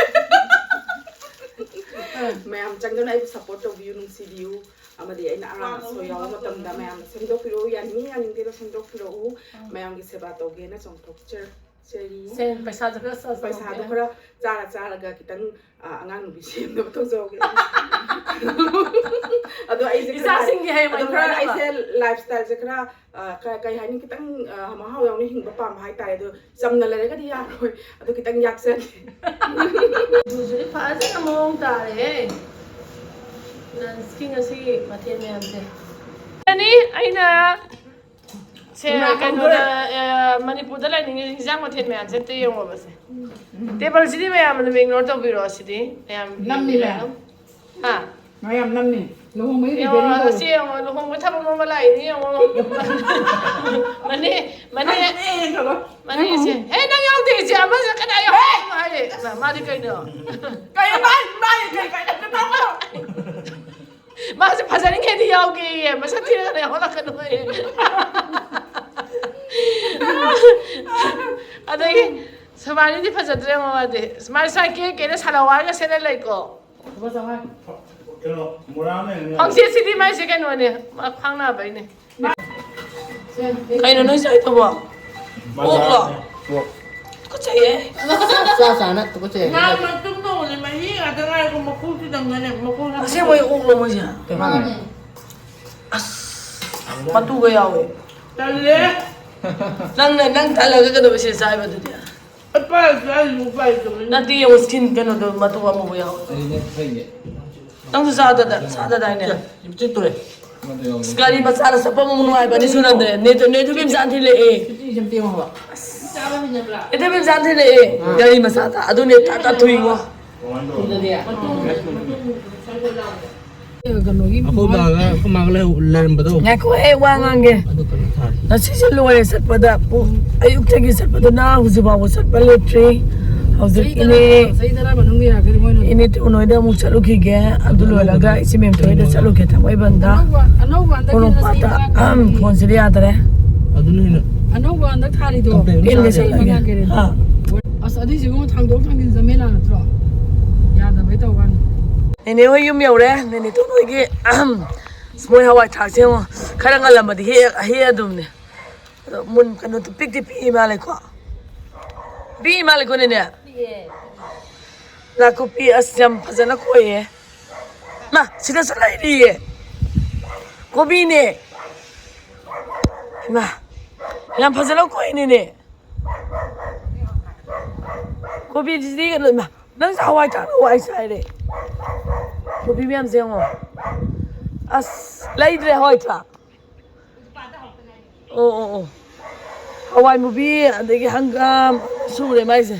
ꯃꯌꯥꯝ ꯆꯪꯗꯨꯅ ꯑꯩꯕꯨ support ꯇꯧꯕꯤꯌꯨ, ꯅꯨꯡꯁꯤꯕꯤꯌꯨ, ꯑꯃꯗꯤ ꯑꯩꯅ ꯑꯔꯥꯟꯕ ꯁꯣꯏ ꯌꯥꯎꯕ ꯃꯇꯝꯗ ꯃꯌꯥꯝꯅ ꯁꯦꯝꯗꯣꯛꯄꯤꯔꯛꯎ, ꯌꯥꯅꯤꯡꯉꯤ ꯌꯥꯅꯤꯡꯗꯦꯗꯣ ꯁꯦꯝꯗꯣꯛꯄꯤꯔꯛꯎ꯫ ꯃꯌꯥꯝꯒꯤ ꯁꯦꯕꯥ ꯇꯧꯒꯦꯅ ꯆꯣꯡꯊꯣꯛꯆꯔꯤ꯫ ꯁꯦ, ꯄꯩꯁꯥꯗꯣ ꯈꯔ ꯆ-, ꯄꯩꯁꯥꯗꯣ ꯆ-, ꯈꯔ ꯆꯥꯔ ꯆꯥꯔꯒ ꯈꯤꯇꯪ, ꯑꯥ, ꯑꯉꯥꯡ ꯅꯨꯄꯤ ꯁꯦꯝꯅꯕ ꯇꯧꯖꯍꯧꯒꯦ꯫ ꯑꯗꯣ ꯑꯩꯁꯦ ꯈꯔ, ꯏꯆꯥꯁꯤꯡꯒꯤ ꯍꯌꯦꯡꯋꯥꯏ ꯑꯗꯣ ꯈꯔ ꯅꯨꯡꯉꯥꯏꯅꯕ꯫ ꯑꯩꯁꯦ lifestyle ꯁꯦ ꯈꯔ ꯑ, ꯀ-, ꯀꯩ ꯍꯥꯏꯅꯤ, ꯈꯤꯇꯪ, ꯑ, ꯃꯍꯥꯎ ꯌꯥꯎꯅ ꯍꯤꯡꯕ ꯄꯥꯝꯕ ꯍꯥꯏꯇꯥꯔꯦ꯫ ꯑꯗꯣ ꯆꯝꯅ ꯂꯩꯔꯒꯗꯤ ꯌꯥꯔꯣꯏ꯫ ꯑꯗꯨ ꯈꯤꯇꯪ ꯌꯥꯛꯆꯒꯦ꯫ ꯑꯗꯨꯁꯨꯗꯤ ꯐꯖꯅ ꯃꯑꯣꯡ ꯇꯥꯔꯦꯍꯦ꯫ ꯂꯟꯁꯀꯤ ꯉꯁꯤ ꯃꯊꯦꯜ ꯃꯌꯥꯝꯁꯦ꯫ ꯑꯅꯤ ꯑꯩꯅ ꯁꯦ, ꯀꯩꯅꯣꯗ, ꯑ, ꯃꯅꯤꯄꯨꯔꯗ ꯂꯩꯅꯤꯡꯉꯤ ꯍꯤꯟꯖꯥꯡ ꯃꯊꯦꯜ ꯃꯌꯥꯝꯁꯦ ꯑꯝꯇ ꯌꯦꯡꯉꯣꯕꯁꯦ꯫ ꯇꯦꯕꯜꯁꯤꯗꯤ ꯃꯌꯥꯝ ꯑꯗꯨꯝ ꯏꯒꯅꯣꯔ ꯇꯧꯕꯤꯔꯣ, ꯁꯤꯗꯤ ꯃꯌꯥꯝ ꯅꯝꯃꯤꯔ? ꯌꯦꯡꯕꯤꯔꯣ꯫ ꯍꯥ? ꯃꯌꯥꯝ ꯅꯝꯃꯤ꯫ ꯂꯨꯍꯣꯡꯕꯒꯤ ꯌꯦꯡꯉꯣ, ready ꯇꯧꯔꯤ꯫ ꯑꯁꯤ ꯌꯦꯡꯉꯣ, ꯂꯨꯍꯣꯡꯕ ꯊꯕꯛ ꯅꯣꯝꯕ ꯂꯥꯛꯏꯅꯤ ꯌꯦꯡꯉꯣ꯫ ꯃꯅꯦ, ꯃꯅꯦ, ꯃꯅꯦ ꯌꯦꯡꯈꯠꯂꯣ꯫ ꯃꯅꯦꯁꯦ, "ꯍꯦ, ꯅꯪ ꯌꯥꯎꯗꯦ, ꯏꯆꯦ, ꯑꯃꯁꯦ ꯀꯗꯥꯏ ꯌꯥꯎ?" ꯍꯥꯏꯔꯦ꯫ ꯃꯥꯗꯤ ꯀꯩꯅꯣ? ꯀꯩ ꯃꯥ-, ꯃꯥ-, ꯀꯩ-, ꯀꯩ-, ꯀꯩ-, ꯀꯩ-, ꯃꯥꯁꯦ ꯐꯖꯔꯤꯉꯩꯗꯤ ꯌꯥꯎꯒꯦꯌꯦ, ꯃꯁꯛ ꯊꯤꯔꯒꯅ ꯌꯥꯎꯍꯜꯂꯛꯀꯅꯨꯌꯦ꯫ ꯑꯗꯒꯤ ꯁꯨꯃꯥꯏꯅꯗꯤ ꯐꯖꯗ꯭ꯔꯦ ꯃꯥꯗꯤ꯫ ꯁꯨꯃꯥꯏꯅ ꯁ꯭ꯋꯥꯏ ꯀꯦ ꯀꯦꯅ ꯁꯥꯂꯋꯥꯔꯒ ꯁꯦꯠꯂ ꯂꯩꯀꯣ꯫ ꯀꯩꯅꯣ, ꯃꯣꯔꯥ ꯑꯃ ꯂꯩꯔꯝꯃꯦ꯫ ꯈ꯭ꯋꯥꯡꯁꯦꯠꯁꯤꯗꯤ ꯃꯥꯏꯁꯦ ꯀꯩꯅꯣꯅꯦ, ꯃꯥ ꯈ꯭ꯋꯥꯡ ꯅꯥꯕꯩꯅꯦ꯫ ꯀꯩꯅꯣ ꯅꯣꯏ ꯆꯥꯏꯗꯨꯕꯣ? ꯑꯣꯛꯂꯣ? ꯑꯣꯛ꯫ ꯇꯨꯀꯠꯆꯩꯌꯦ꯫ ꯆꯥ ꯆꯥꯅ ꯇꯨꯀꯠꯆꯩ ꯍꯥꯏꯕ ꯅꯍꯥꯟ ꯌꯥꯗꯦ꯫ ꯃꯇꯨꯝ ꯇꯧꯕꯅꯦ, ꯃꯍꯤ ꯉꯥꯛꯇ ꯉꯥꯏꯔꯦ, ꯃꯀꯣꯛꯇꯨꯗꯪꯒꯅꯦ, ꯃꯀꯣꯛ ꯑꯁꯦꯡꯕꯩ ꯑꯣꯛꯂꯣ ꯃꯣꯏꯁꯦ? ꯃꯥꯅꯦ꯫ ꯑꯁ, ꯃꯇꯨꯒ ꯌꯥꯎꯋꯦ꯫ ꯇꯜꯂꯦ꯫ ꯅꯪꯅ, ꯅꯪ ꯇꯜꯂꯒ ꯀꯩꯗꯧꯕ ꯁꯤ ꯆꯥꯏꯕ ꯑꯗꯨꯗꯤ? ꯑꯩ ꯄꯥꯏꯔꯁꯨ ꯌꯥꯏ, ꯂꯨ ꯄꯥꯏꯔꯁꯨ ꯌꯥꯏ꯫ ꯅꯠꯇꯦ, ꯌꯦꯡꯉꯣ, skin ꯀꯩꯅꯣꯗꯣ, ꯃꯇꯨ ꯑꯃꯨꯕ ꯌꯥꯎꯋꯦ꯫ ꯑꯩꯗꯤ ꯐꯩꯅꯦ꯫ ꯅꯪꯁꯨ ꯆꯥꯗꯗ-, ꯆꯥꯗꯗꯥꯏꯅꯦ? ꯆꯦ, ꯆꯤꯠꯇꯨꯔꯦ꯫ ꯑꯁ, ꯒꯥꯔꯤ ꯃꯆꯥꯗ ꯆꯠꯄ ꯑꯃꯨꯛ ꯅꯨꯡꯉꯥꯏꯕꯅꯤ, ꯁꯨꯅꯟꯗ꯭ꯔꯦ꯫ ꯅꯦ-, ꯅꯦ ꯊꯣꯏꯕꯤꯝꯆꯥꯅ ꯊꯤꯜꯂꯛꯑꯦ꯫ ꯆꯤꯠꯇꯤ ꯁꯦꯝ ꯇꯦꯝꯃꯣ ꯍꯥꯏꯕ꯫ ꯅꯦ ꯊꯣꯏꯕꯤꯝꯆꯥꯅ ꯊꯤꯜꯂꯛꯑꯦ꯫ ꯑꯥ꯫ ꯒꯥꯔꯤ ꯃꯆꯥꯗ꯫ ꯑꯗꯨꯅꯦ ꯇꯥ ꯇꯥ ꯊꯨꯏꯉꯣ꯫ ꯀꯃꯥꯏꯅ ꯇꯧꯕ? ꯇꯨꯗꯗꯤ꯫ ꯀꯩꯅꯣꯒꯤ ꯑꯩꯈꯣꯏ ꯕꯥꯒ ꯑꯩꯈꯣꯏ ꯃꯥꯒ ꯂꯩꯍꯧ-, ꯂꯩꯔꯝꯕꯗꯣ꯫ ꯉꯥꯏꯈꯣ, ꯑꯩ ꯋꯥ ꯉꯥꯡꯒꯦ꯫ ꯑꯗꯨ ꯀꯩꯅꯣ ꯊꯥꯔꯦ꯫ ꯉꯁꯤꯁꯦ ꯂꯣꯏꯔꯦ ꯆꯠꯄꯗ꯫ ꯄꯨꯡ, ꯑꯌꯨꯛꯇꯒꯤ ꯆꯠꯄꯗꯨꯅ ꯍꯧꯖꯤꯛ ꯐꯥꯎꯕ ꯆꯠꯄ ꯂꯦꯞꯇ꯭ꯔꯤ꯫ ꯍꯧꯖꯤꯛ ꯆꯍꯤ ꯇꯔꯥ, ꯏꯅꯦ, ꯆꯍꯤ ꯇꯔꯥ ꯃꯅꯨꯡꯗ ꯌꯥꯔꯛꯀꯗꯤ ꯃꯣꯏꯅ ꯏꯅꯦ ꯇꯣꯟ ꯍꯣꯏꯗ ꯑꯃꯨꯛ ꯆꯠꯂꯨꯈꯤꯒꯦ꯫ ꯑꯗꯨ ꯂꯣꯏꯔꯒ ꯏꯆꯦ ꯃꯦꯝꯊꯣꯏ ꯍꯣꯏꯗ ꯆꯠꯂꯨꯒꯦ, ꯊꯥꯡꯃꯩꯕꯟꯗ꯫ ꯑꯅꯧꯕ, ꯑꯅꯧꯕ ꯍꯟꯗꯛꯀꯤ ꯀꯣꯔꯣꯛꯄꯥꯠꯇ꯫ ꯆꯍꯤ ꯇꯔꯥ ꯃꯅꯨꯡꯒꯤ ꯐꯣꯟꯁꯤꯗꯤ ꯌꯥꯗ꯭ꯔꯦ꯫ ꯑꯗꯨꯅ ꯍꯦꯟꯅ ꯑꯅꯧꯕ ꯍꯟꯗꯛ ꯊꯥꯔꯤꯗꯣ꯫ ꯀꯝꯄ꯭ꯂꯦꯟ ꯏꯟꯒ ꯆꯥꯗꯦ꯫ ꯆꯠꯂꯒꯦ꯫ ꯃꯉꯥ ꯀꯦꯔꯦꯠ꯫ ꯑꯥ꯫ ꯑꯁ, ꯑꯗꯨꯏꯁꯤꯕꯨ ꯊꯥꯡꯗꯣꯛ ꯊꯥꯡꯖꯤꯟ ꯖꯃꯦꯂꯥ ꯅꯠꯇ꯭ꯔꯣ? ꯌꯥꯗꯕꯩ ꯇꯧꯕ ꯋꯥꯅꯤ꯫ ꯅꯦꯅꯦ ꯍꯣꯏ ꯌꯨꯝ ꯌꯧꯔꯦ꯫ ꯅꯦꯅꯦ ꯇꯣꯟ ꯍꯣꯏꯒꯤ, ꯑꯍꯝ, ꯃꯣꯏ ꯍꯋꯥꯏ ꯊ꯭ꯔꯥꯛꯁꯦ ꯌꯦꯡꯉꯣ꯫ ꯈꯔ ꯉꯜꯂꯝꯃꯗꯤ ꯍꯦꯛ, ꯍꯦꯛ ꯑꯗꯨꯝꯅꯦ꯫ ꯑꯗꯣ ꯃꯨꯟ-, ꯀꯩꯅꯣ ꯄꯤꯛꯇꯤ ꯄꯤꯛꯏ ꯃꯥꯜꯂꯦꯀꯣ? ꯄꯤꯛꯏ ꯃꯥꯜꯂꯦꯀꯣ, ꯅꯦꯅꯦ? ꯄꯤꯛꯑꯦ꯫ ꯅꯥꯀꯨꯞꯄꯤ ꯑꯁ ꯌꯥꯝ ꯐꯖꯅ ꯀꯣꯏꯌꯦ꯫ ꯃꯥ, ꯁꯤꯗꯁꯨ ꯂꯩꯔꯤꯌꯦ꯫ ꯀꯣꯕꯤꯅꯦ꯫ ꯏꯃꯥ, ꯌꯥꯝ ꯐꯖꯅ ꯀꯣꯏꯅꯤꯅꯦ꯫ ꯀꯣꯕꯤꯁꯤꯗꯤ ꯀꯩꯅꯣ, ꯏꯃꯥ, ꯅꯪꯁꯨ ꯍꯋꯥꯏ ꯊ꯭ꯔꯥꯛ ꯍꯋꯥꯏ ꯆꯥꯏꯔꯦ꯫ ꯀꯣꯕꯤ ꯃꯌꯥꯝꯁꯦ ꯌꯦꯡꯉꯣ꯫ ꯑꯁ, ꯂꯩꯗ꯭ꯔꯦ ꯍꯣꯏ ꯊꯥ꯫ ꯑꯣ, ꯑꯣ, ꯑꯣ꯫ ꯍꯋꯥꯏ ꯃꯨꯕꯤ, ꯑꯗꯒꯤ ꯍꯪꯒꯥꯝ, ꯁꯨꯔꯦ ꯃꯥꯏꯁꯦ꯫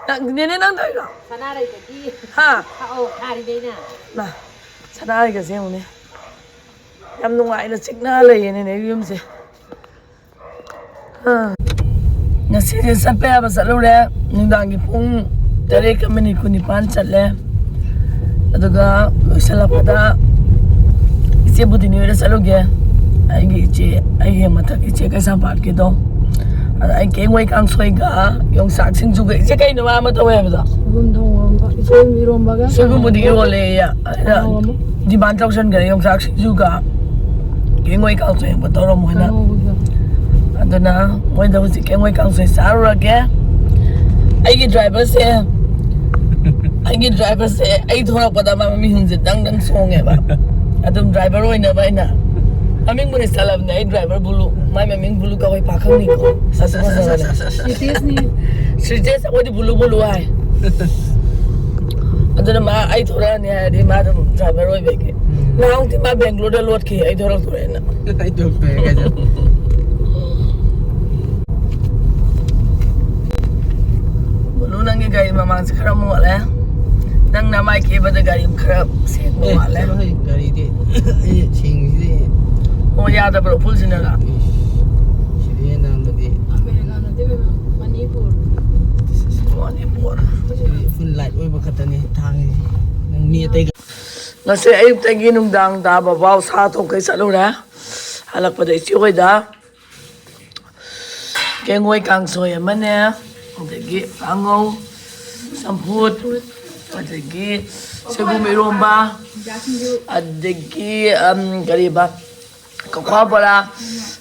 ꯅꯪ, ꯅꯦꯅꯦ, ꯅꯪ ꯇꯧꯔꯤꯔꯣ? ꯁꯅꯥꯔꯩꯗꯒꯤ꯫ ꯍꯥ? ꯑꯧ, ꯊꯥꯔꯤꯅꯦ ꯑꯩꯅ꯫ ꯃꯥ, ꯁꯅꯥꯔꯩꯒꯁꯦ ꯌꯦꯡꯉꯨꯅꯦ꯫ ꯌꯥꯝ ꯅꯨꯡꯉꯥꯏꯅ ꯆꯤꯛꯅ ꯂꯩꯌꯦ ꯅꯦꯅꯦ ꯌꯨꯝꯁꯦ꯫ ꯍꯥ꯫ ꯉꯁꯤꯁꯦ ꯆꯠꯄ ꯌꯥꯕ ꯆꯠꯂꯨꯔꯦ꯫ ꯅꯨꯡꯗꯥꯡꯒꯤ ꯄꯨꯡ ꯇꯔꯦꯠꯀ ꯃꯤꯅꯤꯠ ꯀꯨꯟꯅꯤꯄꯥꯟ ꯆꯠꯂꯦ꯫ ꯑꯗꯨꯒ ꯂꯣꯏꯁꯤꯜꯂꯛꯄꯗ ꯏꯆꯦ ꯕꯨꯙꯤꯅꯤ ꯍꯣꯏꯗ ꯆꯠꯂꯨꯒꯦ꯫ ꯑꯩꯒꯤ ꯏꯆꯦ, ꯑꯩꯒꯤ ꯃꯊꯛ ꯏꯆꯦ ꯀꯩꯁꯥꯝꯄꯥꯠꯀꯤꯗꯣ꯫ ꯑꯗ ꯑꯩ ꯀꯦꯡꯉꯣꯏ ꯀꯥꯡꯁꯣꯏꯒ ꯌꯣꯡꯆꯥꯛ ꯁꯤꯡꯖꯨꯒ꯫ ꯏꯆꯦ, ꯀꯩꯅꯣ ꯃꯥ ꯑꯃ ꯇꯧꯋꯦ ꯍꯥꯏꯕꯗꯣ? ꯁꯣꯏꯕꯨꯝ ꯊꯣꯡꯕ ꯑꯃꯒ, ꯁꯣꯏꯕꯨꯝ ꯏꯔꯣꯝꯕꯒ ꯁꯣꯏꯕꯨꯝꯕꯨꯗꯤ ꯀꯥꯡꯍꯧ ꯑꯃ꯫ ꯏꯔꯣꯜꯂꯦ꯫ ꯑꯩꯅ ꯀꯥꯡꯍꯧ ꯑꯃ꯫ Demand ꯇꯧꯁꯟꯈ꯭ꯔꯦ, ꯌꯣꯡꯆꯥꯛ ꯁꯤꯡꯖꯨꯒ ꯀꯦꯡꯉꯣꯏ ꯀꯥꯡꯁꯣꯏ ꯑꯃ ꯇꯧꯔꯝꯃꯣ ꯍꯥꯏꯅ꯫ ꯀꯥꯡꯍꯧꯒ꯫ ꯑꯗꯨꯅ ꯃꯣꯏꯗ ꯍꯧꯖꯤꯛ ꯀꯦꯡꯉꯣꯏ ꯀꯥꯡꯁꯣꯏ ꯆꯥꯔꯨꯔꯒꯦ꯫ ꯑꯩꯒꯤ driverꯁꯦ, ꯑꯩꯒꯤ driverꯁꯦ ꯑꯩ ꯊꯣꯔꯛꯄꯗ ꯃꯥ ꯃꯃꯤꯡꯁꯦ ꯗꯪ ꯗꯪ ꯆꯣꯡꯉꯦꯕ꯫ ꯑꯗꯨꯝ driver ꯑꯣꯏꯅꯕ ꯑꯩꯅ ꯃꯃꯤꯡꯕꯨꯗꯤ ꯆꯠꯂꯕꯅꯦ꯫ ꯑꯩ driver ꯕꯨꯂꯨ, ꯃꯥꯏ ꯃꯃꯤꯡ ꯕꯨꯂꯨ ꯀꯧꯋꯦ, ꯄꯥꯈꯪꯅꯤꯀꯣ꯫ ꯁꯛꯁꯨ ꯐꯖꯕꯅꯦ꯫ ꯔꯤꯇꯦꯁꯅꯤ꯫ ꯁ꯭ꯔꯤꯇꯦꯁ, ꯑꯩꯈꯣꯏꯗꯤ ꯕꯨꯂꯨ ꯕꯨꯂꯨ ꯍꯥꯏ꯫ ꯑꯗꯨꯅ ꯃꯥ ꯑꯩ ꯊꯣꯔꯛꯑꯅꯤ ꯍꯥꯏꯔꯗꯤ ꯃꯥ ꯑꯗꯨꯝ driver ꯑꯣꯏꯕꯒꯤ꯫ ꯎꯝ꯫ ꯅꯍꯥꯟꯃꯨꯛꯇꯤ ꯃꯥ ꯕꯦꯡꯒ꯭ꯂꯣꯔꯗ ꯂꯣꯠꯈꯤ, ꯑꯩ ꯊꯣꯔꯛꯇꯣꯔꯦꯅ꯫ ꯑꯩ ꯊꯣꯛꯇꯣꯔꯦ ꯀꯥꯏꯅ꯫ ꯕꯨꯂꯨ, ꯅꯪꯒꯤ ꯒꯥꯔꯤ ꯃꯃꯥꯡꯁꯦ ꯈꯔ ꯃꯣꯠꯂꯦ꯫ ꯅꯪ ꯅꯃꯥꯏ ꯀꯦꯕꯗ ꯒꯥꯔꯤ ꯈꯔ ꯁꯦꯡꯕ ꯑꯦ, ꯋꯥꯠꯂꯦ꯫ ꯆꯠꯂꯣꯍꯦ, ꯒꯥꯔꯤꯗꯤ ꯑꯩ ꯁꯦꯡꯉꯤꯁꯤꯗꯤ꯫ ꯑꯣ, ꯌꯥꯗꯕ꯭ꯔꯣ ꯎꯐꯨꯜꯁꯤꯅꯒ? ꯏꯁ, ꯁꯤꯗꯤ ꯅꯥꯟꯕꯗꯤ꯫ ꯑꯃꯦꯔꯤꯀꯥ ꯅꯠꯇꯦ ꯏꯕꯦꯝꯃ, ꯃꯅꯤꯄꯨꯔ꯫ ꯃꯅꯤꯄꯨꯔ꯫ ꯁꯤꯗꯤ ꯐꯨꯜ ꯂꯥꯏꯠ ꯑꯣꯏꯕ ꯈꯛꯇꯅꯤ ꯊꯥꯡꯉꯤꯁꯤ꯫ ꯅꯪ ꯃꯤ ꯑꯇꯩꯒ ꯉꯁꯤ ꯑꯌꯨꯛꯇꯒꯤ ꯅꯨꯡꯗꯥꯡ ꯇꯥꯕ ꯐꯥꯎ ꯁꯥ ꯊꯣꯛꯈꯩ ꯆꯠꯂꯨꯔꯦ꯫ ꯍꯜꯂꯛꯄꯗ ꯏꯆꯦ ꯍꯣꯏꯗ ꯀꯦꯡꯉꯣꯏ ꯀꯥꯡꯁꯣꯏ ꯑꯃꯅꯦ, ꯑꯗꯒꯤ ꯀꯥꯡꯉꯧ, ꯆꯝꯐꯨꯠ, ꯑꯗꯒꯤ ꯁꯣꯏꯕꯨꯝ ꯏꯔꯣꯝꯕ, ꯑꯗꯒꯤ, ꯑꯝ, ꯀꯔꯤꯕ, ꯀꯣꯀ꯭ꯋꯥ ꯕꯣꯔꯥ,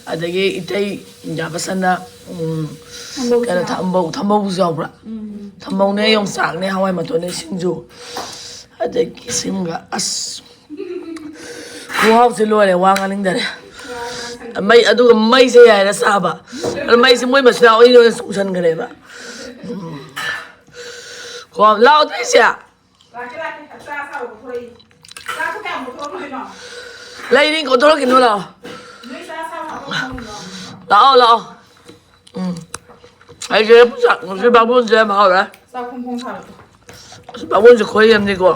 ꯑꯗꯒꯤ ꯏꯇꯩ ꯏꯟꯗꯤꯌꯥ ꯕꯁꯟꯅ, ꯎꯝ, ꯊꯝꯕꯧ ꯀꯩꯅꯣ, ꯆꯥ꯫ ꯊꯝꯕꯧ, ꯊꯝꯕꯧꯁꯨ ꯌꯥꯎꯕ꯭ꯔꯥ? ꯎꯝ꯫ ꯊꯝꯕꯧꯅꯦ, ꯌꯣꯡꯆꯥꯛꯅꯦ, ꯍꯋꯥꯏ ꯃꯇꯣꯟꯅꯦ, ꯁꯤꯡꯖꯨ, ꯑꯗꯒꯤ ꯁꯤꯡꯒ, ꯑꯁ, ꯈꯨꯍꯥꯎꯁꯦ ꯂꯣꯏꯔꯦ, ꯋꯥ ꯉꯥꯡꯅꯤꯡꯗꯔꯦ꯫ ꯃꯩ, ꯑꯗꯨꯒ ꯃꯩꯁꯦ ꯌꯥꯏꯔ ꯆꯥꯕ꯫ ꯑꯗꯨ ꯃꯩꯁꯦ ꯃꯣꯏ ꯃꯆꯤꯟ ꯃꯅꯥꯎ ꯑꯅꯤꯗ ꯑꯣꯏꯅ ꯆꯣꯡꯁꯟꯈ꯭ꯔꯦꯕ꯫ ꯎꯝ꯫ ꯈꯨꯍꯥꯎ, ꯂꯥꯎꯗ꯭ꯔꯤꯁꯦ꯫ ꯂꯥꯛꯀꯦ, ꯂꯥꯛꯀꯦ꯫ ꯆꯥ ꯑꯁꯥꯕ ꯄꯨꯊꯣꯔꯛꯏ꯫ ꯆꯥꯛꯄꯨ ꯀꯌꯥꯝ ꯄꯨꯊꯣꯔꯛꯈꯤꯗꯣꯏꯅꯣ? ꯂꯩꯅꯤ, ꯀꯣꯟꯊꯣꯔꯛꯈꯤꯅꯨ, ꯂꯥꯛꯑꯣ꯫ ꯅꯣꯏ ꯆꯥ ꯑꯁꯥꯕ ꯍꯥꯞꯄ ꯈꯪꯉꯤꯅꯣ? ꯂꯥꯛꯑꯣ, ꯂꯥꯛꯑꯣ꯫ ꯎꯝ꯫ ꯑꯩꯁꯦ ꯉꯁꯤ ꯕꯥꯃꯣꯟꯁꯦ ꯌꯥꯝ ꯍꯥꯎꯔꯦ꯫ ꯆꯥꯛ ꯐꯣꯡ ꯐꯣꯡ ꯁꯥꯔꯛꯄ꯫ ꯑꯁ, ꯕꯥꯃꯣꯟꯁꯦ ꯈꯣꯏ ꯑꯃꯅꯤꯀꯣ꯫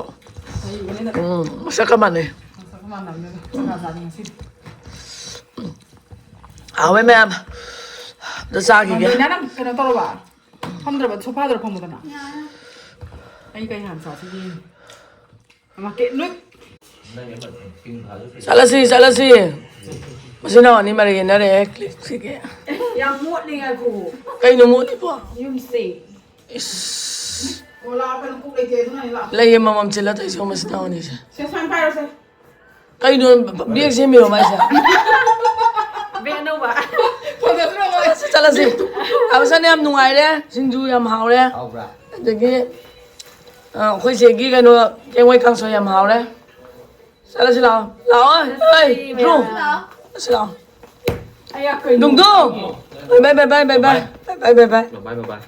ꯍꯩꯕꯅꯤꯅ꯫ ꯎꯝ, ꯃꯁꯛꯀ ꯃꯥꯟꯅꯩ꯫ ꯃꯁꯛꯀ ꯃꯥꯟꯅꯕꯅꯤꯅ ꯖꯥꯠ ꯖꯥꯠꯅꯤ ꯉꯁꯤꯗꯤ꯫ ꯍꯥꯎꯋꯦ ꯃꯌꯥꯝ꯫ ꯑꯝꯇ ꯆꯥꯈꯤꯒꯦ꯫ ꯃꯟꯗꯤꯅ ꯅꯪ ꯀꯩꯅꯣ ꯇꯧꯔꯕ? ꯐꯝꯗ꯭ꯔꯕ? ꯁꯣꯐꯥꯗꯔ ꯐꯝꯃꯨꯗꯅ꯫ ꯑꯩ ꯀꯩ ꯍꯥꯟꯅ ꯆꯥꯁꯤꯒꯦ? ꯑꯃ ꯀꯦ-, ꯅꯣꯏ ꯆꯠꯂꯁꯤ, ꯆꯠꯂꯁꯤ꯫ ꯃꯁꯤ ꯅꯥꯎ ꯑꯅꯤ ꯃꯔꯩ ꯌꯦꯠꯅꯔꯦ, ꯀ꯭ꯂꯤꯞꯁꯤꯒꯤ꯫ ꯌꯥꯝ ꯃꯣꯠꯂꯤ, ꯉꯥꯏꯈꯣ꯫ ꯀꯩꯅꯣ ꯃꯣꯠꯂꯤꯕꯣ? ꯌꯨꯝꯁꯦ꯫ ꯏꯁ꯫ ꯑꯣ, ꯂꯥꯛꯑꯣ, ꯀꯩꯅꯣ ꯀꯨꯛ ꯂꯩꯇꯦ, ꯑꯗꯨꯅꯅꯦ, ꯂꯥꯛꯑꯣ꯫ ꯂꯩ ꯑꯃꯃꯝ ꯆꯤꯜꯂ ꯇꯧꯏꯁꯦ, ꯃꯁꯤ ꯅꯥꯎ ꯑꯅꯤꯁꯦ꯫ ꯁꯦ, ꯁꯨꯃꯥꯏꯅ ꯄꯥꯏꯔꯣꯁꯦ꯫ ꯀꯩꯅꯣ, ꯕꯦꯛ ꯁꯦꯝꯃꯤꯔꯣ ꯃꯥꯏꯁꯦ? ꯕꯦꯛ ꯑꯅꯧꯕ꯫ ꯆꯠꯂꯁꯤ, ꯆꯠꯂꯁꯤ꯫ ꯑꯕꯁꯟ ꯌꯥꯝ ꯅꯨꯡꯉꯥꯏꯔꯦ, ꯁꯤꯡꯖꯨ ꯌꯥꯝ ꯍꯥꯎꯔꯦ꯫ ꯍꯥꯎꯕ꯭ꯔꯥ? ꯑꯗꯒꯤ, ꯑ, ꯑꯩꯈꯣꯏ ꯆꯦꯒꯤ ꯀꯩꯅꯣ, ꯀꯦꯡꯋꯥꯏ ꯀꯥꯡꯁꯣꯏ ꯌꯥꯝ ꯍꯥꯎꯔꯦ꯫ ꯆꯠꯂꯁꯤ ꯂꯥꯛꯑꯣ꯫ ꯂꯥꯛꯑꯣ, ꯆꯠꯂꯁꯤ, ꯑꯩ, ꯃꯌꯥꯝ꯫ ꯆꯠꯂꯁꯤ ꯂꯥꯛꯑꯣ꯫ ꯑꯩ ꯌꯥ ꯀꯩꯅꯣ? ꯗꯨꯡꯗꯨꯡ! ꯕꯥꯏ, ꯕꯥꯏ, ꯕꯥꯏ, ꯕꯥꯏ, ꯕꯥꯏ꯫ ꯕꯥꯏ, ꯕꯥꯏ, ꯕꯥꯏ, ꯕꯥꯏ꯫ ꯕꯥꯏ, ꯕꯥꯏ, ꯕꯥꯏ꯫